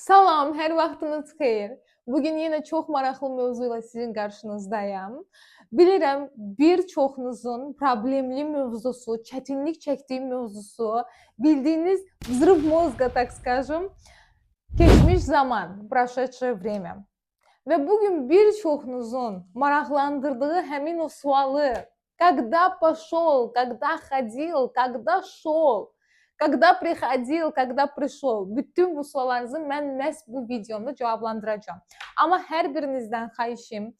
Salam, hər vaxtınız xeyir. Bugün yenə çox maraqlı mövzu ilə sizin qarşınızdayam. Bilirəm, bir çoxunuzun problemli mövzusu, çətinlik çəkdiyi mövzusu, bildiyiniz взрыв мозга, так скажем, keçmiş zaman, прошедшее время. Və bugün bir çoxunuzun maraqlandırdığı həmin o sualı: когда пошел, когда ходил, когда шел, когда приходил, когда пришел. Bütün bu suallarınızı mən məhz bu videomda cavablandıracağam. Amma hər birinizdən xahişim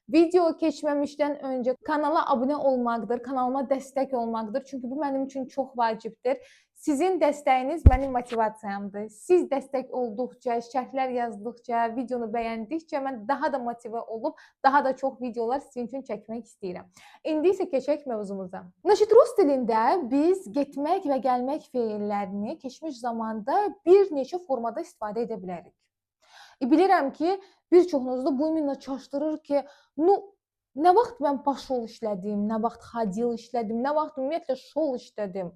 video keçməmişdən öncə kanala abunə olmaqdır, kanalıma dəstək olmaqdır. Çünki bu mənim üçün çox vacibdir. Sizin dəstəyiniz mənim motivasiyamdır. Siz dəstək olduqca, şərhlər yazdıqca, videonu bəyəndikcə mən daha da motivə olub daha da çox videolar sizin üçün çəkmək istəyirəm. İndi isə keçək mövzumuza. Значит, rus dilində biz getmək və gəlmək feillərini keçmiş zamanda bir neçə formada istifadə edə bilərik. Bilirəm ki, bir çoxunuzu bu именно çaşdırır ki, ну, nə vaxt mən пошел işlədim, nə vaxt ходил işlədim, nə vaxt ümumiyyətlə шел işlədim.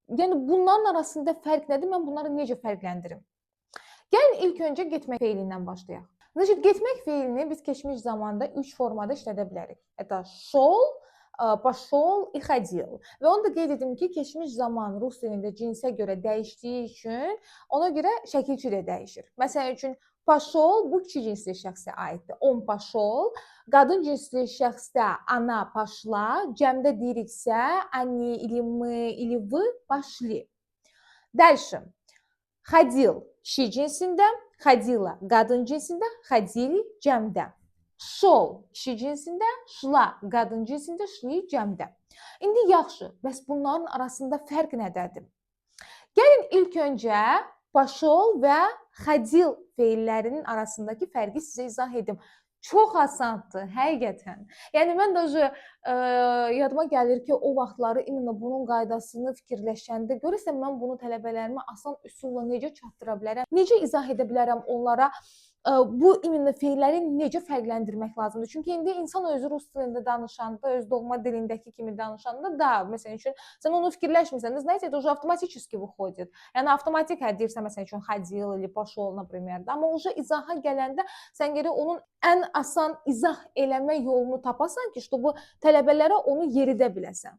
Yəni bunların arasında fərq nədir? Mən bunları necə fərqləndirim? Gəlin ilk öncə getmək feilindən başlayaq. Значит, getmək feilini biz keçmiş zamanda üç formada işlədə bilərik. Это шел, пошел и ходил. Və onu da qeyd edim ki, keçmiş zaman rus dilində cinsə görə dəyişdiyi üçün ona görə şəkilçi də dəyişir. Məsəl üçün, пошел bu kişi cinsli şəxsə aiddir. Он пошел. Qadın cinsli şəxsdə она пошла, cəmdə deyiriksə они или мы или вы пошли. Дальше. Ходил kişi cinsində, ходила qadın cinsində, ходили cəmdə. Шел kişi cinsində, шла qadın cinsində, шли cəmdə. İndi yaxşı, bəs bunların arasında fərq nədədir? Gəlin ilk öncə пошел və ходил feillərinin arasındakı fərqi sizə izah edim. Çox asandır, həqiqətən. Yəni mən даже yadıma gəlir ki, o vaxtları именно bunun qaydasını fikirləşəndə görəsən mən bunu tələbələrimə asan üsulla necə çatdıra bilərəm? Necə izah edə bilərəm onlara bu именно feilləri necə fərqləndirmək lazımdır? Çünki indi insan özü rus dilində danışanda, öz doğma dilindəki kimi danışanda da, məsəl üçün, sən onu fikirləşmirsən. Знаете, это уже автоматически выходит. Yəni avtomatik hə deyirsən, məsəl üçün, ходил или пошел, например. Amma уже izaha gələndə sən gərək onun ən asan izah eləmə yolunu tapasan ki, чтобы tələbələrə onu yeridə biləsən.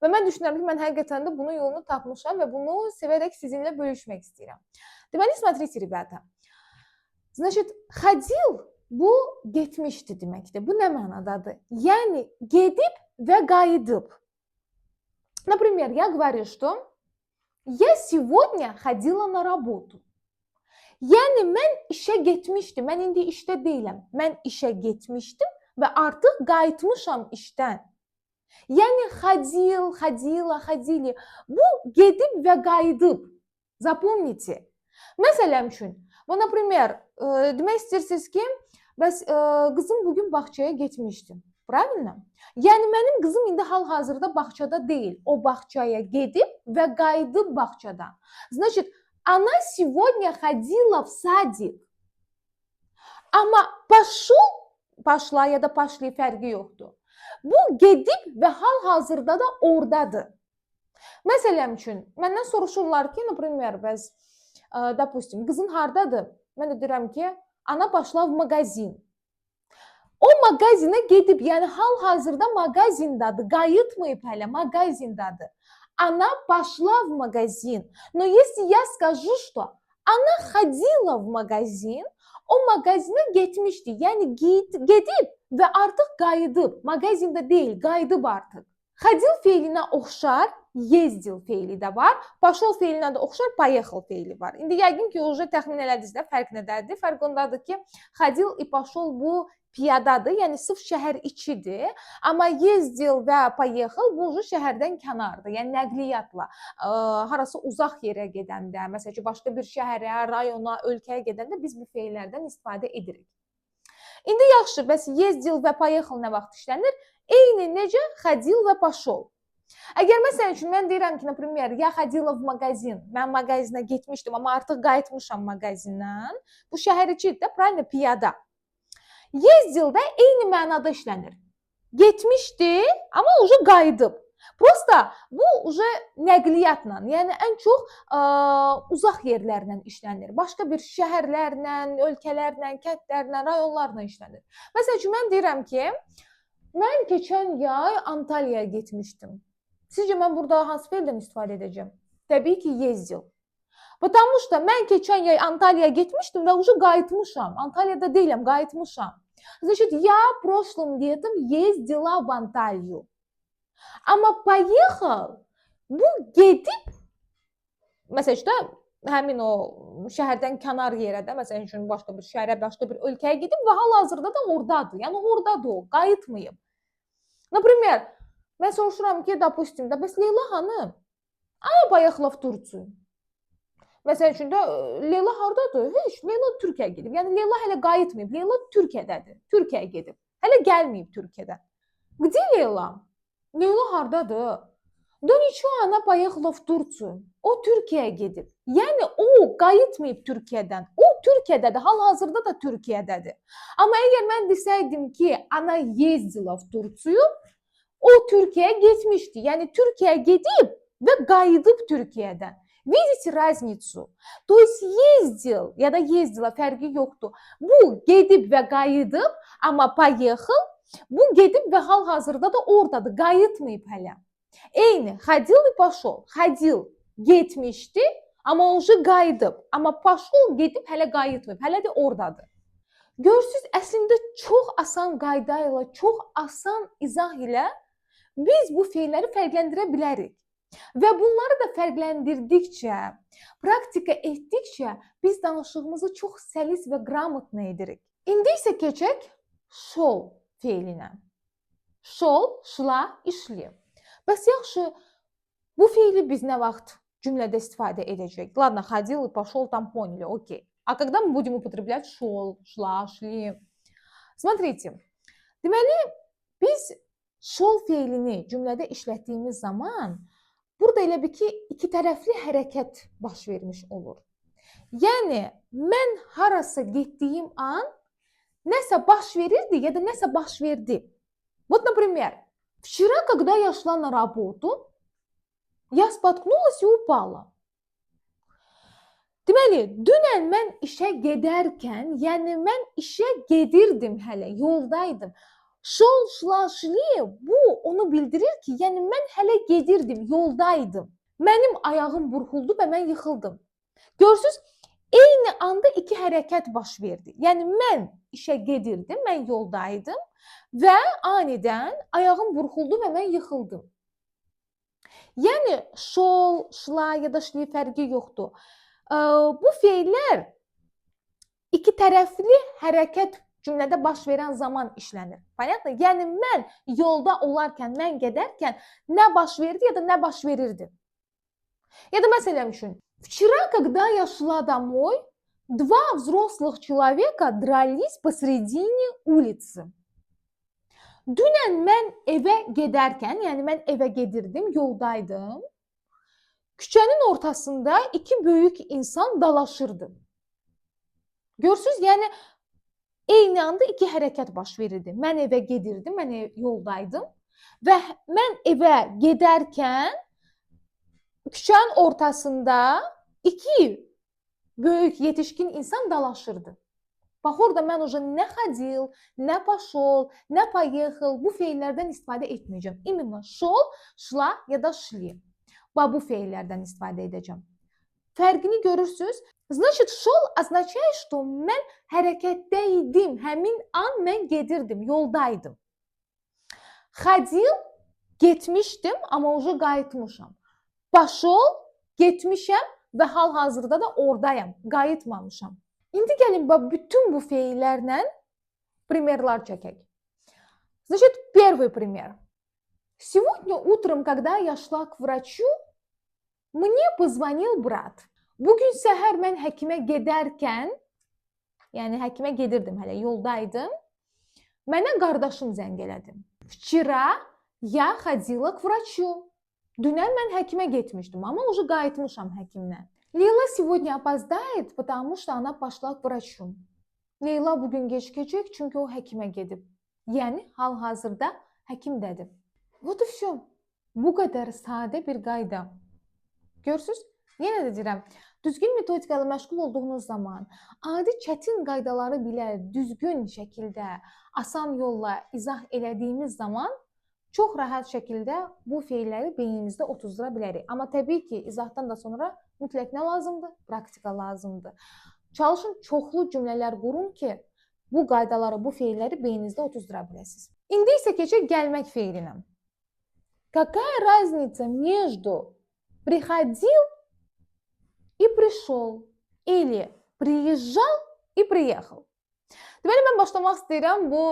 Və mən düşünürəm ki, mən həqiqətən də bunun yolunu tapmışam və bunu sevərək sizinlə bölüşmək istəyirəm. Deməli, смотрите, ребята. Значит, ходил bu getmişdi deməkdir. Bu nə mənadadır? Yəni gedib və qayıdıb. Например, я говорю, что я сегодня ходила на работу. Yəni mən işə getmişdim. Mən indi işdə deyiləm. Mən işə getmişdim və artıq qayıtmışam işdən. Yəni ходил, ходила, ходили. Bu gedib və qayıdıb. Запомните. Məsələn üçün, bu например, demək istəyirsiniz ki, bəs qızım bugün bağçaya getmişdi. Правильно? Yəni mənim qızım indi hal-hazırda bağçada deyil. O bağçaya gedib və qayıdıb bağçadan. Значит, она сегодня ходила в садик. Amma пошел, пошла ya da пошли, fərqi yoxdur. Bu gedib və hal-hazırda da ordadır. Məsələn üçün, məndən soruşurlar ki, например, bəs допустим, qızın hardadır? Mən də deyirəm ki, она пошла в магазин. O mağazinə gedib, yəni hal-hazırda mağazindadır, qayıtmayıb hələ, mağazindadır. Она пошла в магазин. Но если я скажу, что она ходила в магазин, o mağazinə getmişdi. Yəni gedib və artıq qayıdıb. Mağazində deyil, qayıdıb artıq. Ходил feilinə oxşar ездил feili də var. Пошел feilinə də oxşar поехал feili var. İndi yəqin ki, уже təxmin elədiniz də fərq nədədir? Fərq ondadır ki, ходил и пошел bu piyadadır, yəni sırf şəhər içidir. Amma ездил və поехал bu уже şəhərdən kənardır, yəni nəqliyyatla harasa uzaq yerə gedəndə, məsəl üçün başqa bir şəhərə, rayona, ölkəyə gedəndə biz bu feillərdən istifadə edirik. İndi yaxşı, bəs ездил və поехал nə vaxt işlənir? Eyni necə ходил və пошел. Əgər məsəl üçün mən deyirəm ki, например, я ходила в магазин, mən mağazinə getmişdim, amma artıq qayıtmışam mağazindən. Bu şəhər içidir də, правильно, piyada. Ездил də eyni mənada işlənir. Getmişdi, amma уже qayıdıb. Просто bu уже nəqliyyatla, yəni ən çox uzaq yerlərlə işlənir. Başqa bir şəhərlərlə, ölkələrlə, kəndlərlə, rayonlarla işlənir. Məsəl üçün mən deyirəm ki, mən keçən yay Antalyaya getmişdim. Sizcə mən burada hansı feildən istifadə edəcəm? Təbii ki, ездил. Потому что mən keçən yay Antalyaya getmişdim və уже qayıtmışam. Antalyada deyiləm, qayıtmışam. Значит, я прошлым летом ездила в Анталию. Amma поехал bu gedib, məsəl üçün, həmin o şəhərdən kənar yerə də, məsəl üçün, başqa bir şəhərə, başqa bir ölkəyə gedib və hal-hazırda da ordadır. Yəni ordadır o, qayıtmayıb. Например, mən soruşuram ki, допустим, да, bəs Leyla hanı? Она поехала в Турцию. Məsəl üçün də Leyla hardadır? Heç, Leyla Türkiyəyə gedib. Yəni Leyla hələ qayıtmayıb. Leyla Türkiyədədir. Türkiyəyə gedib. Hələ gəlməyib Türkiyədən. Где Leyla? Leyla hardadır? Да ничего, она поехала в Турцию. O Türkiyəyə gedib. Yəni o qayıtmayıb Türkiyədən. O Türkiyədədir, hal-hazırda da Türkiyədədir. Amma əgər mən desəydim ki, она ездила в Турцию, o Türkiyəyə getmişdi. Yəni Türkiyəyə gedib və qayıdıb Türkiyədən. Видите разницу? То есть ездил ya da ездила, fərqi yoxdur. Bu gedib və qayıdıb, amma поехал bu gedib və hal-hazırda da ordadır, qayıtmayıb hələ. Eyni ходил и пошел. Ходил getmişdi, amma уже qayıdıb. Amma пошел gedib hələ qayıtmayıb, hələ də ordadır. Görürsüz, əslində çox asan qayda ilə, çox asan izah ilə biz bu feilləri fərqləndirə bilərik. Və bunları da fərqləndirdikcə, praktika etdikcə biz danışığımızı çox səlis və грамотно edirik. İndi isə keçək шёл feilinə. Шёл, шла и шли. Bəs yaxşı, bu feili biz nə vaxt cümlədə istifadə edəcək? Ладно, ходил и пошел, там поняли, окей. А когда мы будем употреблять шел, шла, шли? Смотрите, deməli, biz шёл feilini cümlədə işlətdiyimiz zaman burada elə bil ki, iki tərəfli hərəkət baş vermiş olur. Yəni mən harasa getdiyim an nəsə baş verirdi ya da nəsə baş verdi. Вот, например, вчера, когда я шла на работу, я споткнулась и упала. Deməli, dünən mən işə gedərkən, yəni mən işə gedirdim hələ, yoldaydım. Шёл, шла, шли bu onu bildirir ki, yəni mən hələ gedirdim, yoldaydım. Mənim ayağım burxuldu və mən yıxıldım. Görürsüz, eyni anda iki hərəkət baş verdi. Yəni mən işə gedirdim, mən yoldaydım və anidən ayağım burxuldu və mən yıxıldım. Yəni шёл, шла ya da шли, fərqi yoxdur. Bu feillər iki tərəfli hərəkət cümlədə baş verən zaman işlənir. Понятно? Yəni mən yolda olarkən, mən gedərkən nə baş verdi ya da nə baş verirdi. Ya da məsələn üçün, вчера, когда я шла домой, два взрослых человека дрались посредине улицы. Dünən mən evə gedərkən, yəni mən evə gedirdim, yoldaydım. Küçənin ortasında iki böyük insan dalaşırdı. Görürsüz, yəni eyni anda iki hərəkət baş verirdi. Mən evə gedirdim, mən yoldaydım və mən evə gedərkən küçənin ortasında iki böyük yetişkin insan dalaşırdı. Bax orada mən уже nə ходил, nə пошел, nə поехал, bu feillərdən istifadə etməyəcəm. Именно шел, шла ya da шли. Bax bu feillərdən istifadə edəcəm. Fərqini görürsüz? Значит, шел означает, что mən hərəkətdə idim. Həmin an mən gedirdim, yoldaydım. Ходил getmişdim, amma уже qayıtmışam. Пошел getmişəm və hal-hazırda da ordayam, qayıtmamışam. İndi gəlin bax bütün bu feillərlə пример lar çəkək. Значит, первый пример. Сегодня утром, когда я шла к врачу, мне позвонил брат. Bugün səhər mən həkimə gedərkən, yəni həkimə gedirdim hələ, yoldaydım. Mənə qardaşım zəng elədi. Вчера я ходила к врачу. Dünən mən həkimə getmişdim, amma уже qayıtmışam həkimdən. Лейла сегодня опоздает, потому что она пошла к врачу. Leyla bugün gecikəcək, çünki o həkimə gedib. Yəni hal-hazırda həkimdədir. Вот и все. Bu qədər sadə bir qayda. Görürsüz? Yenə də deyirəm, düzgün metodika ilə məşğul olduğunuz zaman adi çətin qaydaları belə düzgün şəkildə, asan yolla izah elədiyimiz zaman çox rahat şəkildə bu feilləri beynimizdə otuzdura bilərik. Amma təbii ki, izahdan da sonra mütləq nə lazımdır? Praktika lazımdır. Çalışın çoxlu cümlələr qurun ki, bu qaydaları, bu feilləri beyninizdə otuzdura biləsiniz. İndi isə keçək gəlmək feilinə. Какая разница между приходил и пришел или приезжал и приехал? Deməli mən başlamaq istəyirəm bu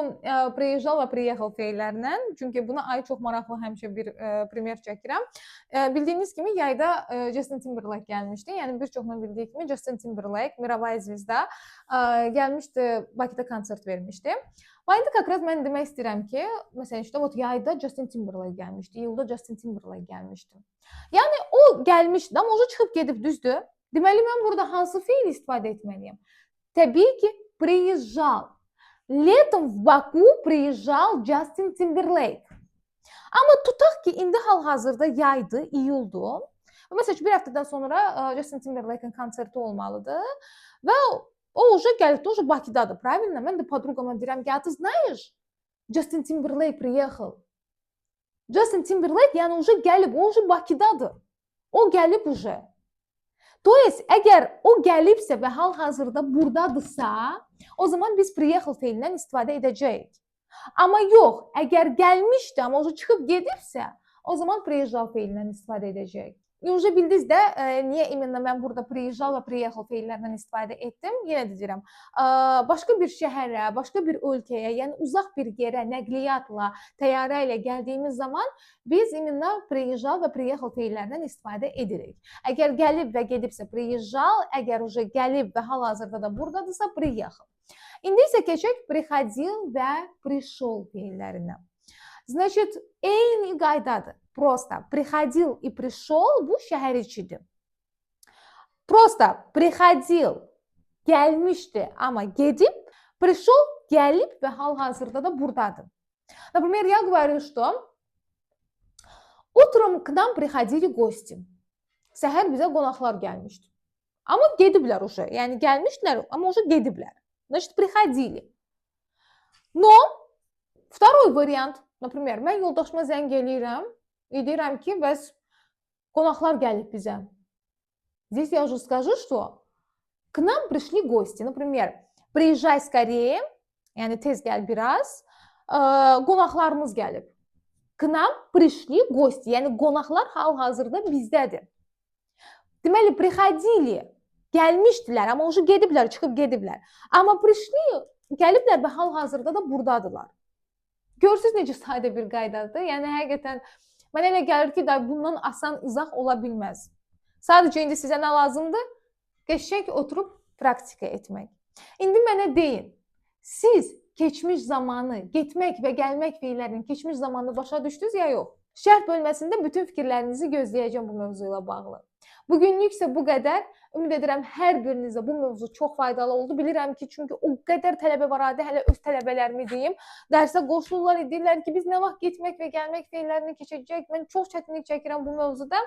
приезжал və приехал feillərindən. Çünki buna aid çox maraqlı həmişə bir пример çəkirəm. Bildiyiniz kimi yayda Justin Timberlake gəlmişdi. Yəni bir çoxunun bildiyi kimi Justin Timberlake, мировая звезда, gəlmişdi, Bakıda konsert vermişdi. Və indi как раз mən demək istəyirəm ki, məsələn işte вот yayda Justin Timberlake gəlmişdi, iyulda Justin Timberlake gəlmişdi. Yəni o gəlmişdi, amma o çıxıb gedib, düzdür? Deməli mən burada hansı feil istifadə etməliyəm? Təbii ki, приезжал. Летом в Baku приезжал Justin Timberlake. Amma tutaq ki, indi hal-hazırda yaydır, iyuldur. Məsələn, bir həftədən sonra Justin Timberlake-in konserti olmalıdır və o уже gəlibdi, уже Bakıdadır, правильно? Mən də подруга ma deyirəm ki, а ты знаешь, Justin Timberlake приехал. Justin Timberlake yəni уже gəlib, o уже Bakıdadır. O gəlib уже. То есть, əgər o gəlibsə və hal-hazırda burdadırsa, o zaman biz приехал feilindən istifadə edəcəyik. Amma yox, əgər gəlmişdi, amma o çıxıb gedibsə, o zaman приезжал feilindən istifadə edəcəyik. И уже bildiniz də niyə именно mən burada приезжал və приехал feillərindən istifadə etdim? Yenə də deyirəm, başqa bir şəhərə, başqa bir ölkəyə, yəni uzaq bir yerə nəqliyyatla, təyyarə ilə gəldiyimiz zaman biz именно приезжал və приехал feillərindən istifadə edirik. Əgər gəlib və gedibsə приезжал, əgər уже gəlib və hal-hazırda da burdadırsa приехал. İndi isə keçək приходил və пришел feillərinə. Значит, eyni qaydadır. Просто приходил и пришел bu şəhər içidir. Просто приходил gəlmişdi, amma gedib, пришел gəlib və hal-hazırda da buradadır. Например, я говорю, что утром к нам приходили гости. Səhər bizə qonaqlar gəlmişdi. Amma gediblər уже. Yəni gəlmişdilər, amma уже gediblər. Значит, приходили. Но второй вариант, например, mən yoldaşıma zəng eləyirəm, deyirəm ki, bəs qonaqlar gəlib bizə. Здесь я уже скажу, что к нам пришли гости. Например, приезжай скорее, yəni tez gəl biraz, qonaqlarımız gəlib. К нам пришли гости, yəni qonaqlar hal-hazırda bizdədir. Deməli, приходили, gəlmişdilər, amma уже gediblər, çıxıb gediblər. Amma пришли, gəliblər və hal-hazırda da burdadırlar. Görürsüz necə sadə bir qaydadır? Yəni həqiqətən mənə elə gəlir ki, da bundan asan izah ola bilməz. Sadəcə indi sizə nə lazımdır? Qəşəng oturub praktika etmək. İndi mənə deyin, siz keçmiş zamanı, getmək və gəlmək feillərinin keçmiş zamanını başa düşdünüz ya yox? Şərh bölməsində bütün fikirlərinizi gözləyəcəm bu mövzu ilə bağlı. Bugünlük isə bu qədər. Ümid edirəm hər birinizə bu mövzu çox faydalı oldu. Bilirəm ki, çünki o qədər tələbə var idi, hələ öz tələbələrimi deyim. Dərsə qoşulurlar, deyirlər ki, biz nə vaxt getmək və gəlmək feillərini keçəcək. Mən çox çətinlik çəkirəm bu mövzuda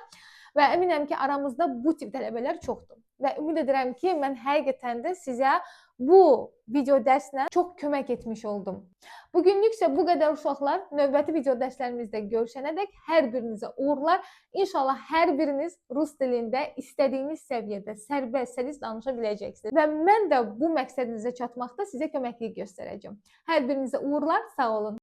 və əminəm ki, aramızda bu tip tələbələr çoxdur. Və ümid edirəm ki, mən həqiqətən də sizə bu video dərslə çox kömək etmiş oldum. Bugünlük isə bu qədər uşaqlar. Növbəti video dərslərimizdə görüşənədək hər birinizə uğurlar. İnşallah hər biriniz rus dilində istədiyiniz səviyyədə sərbəst, səlis danışa biləcəksiniz. Və mən də bu məqsədinizə çatmaqda sizə köməklik göstərəcəm. Hər birinizə uğurlar, sağ olun.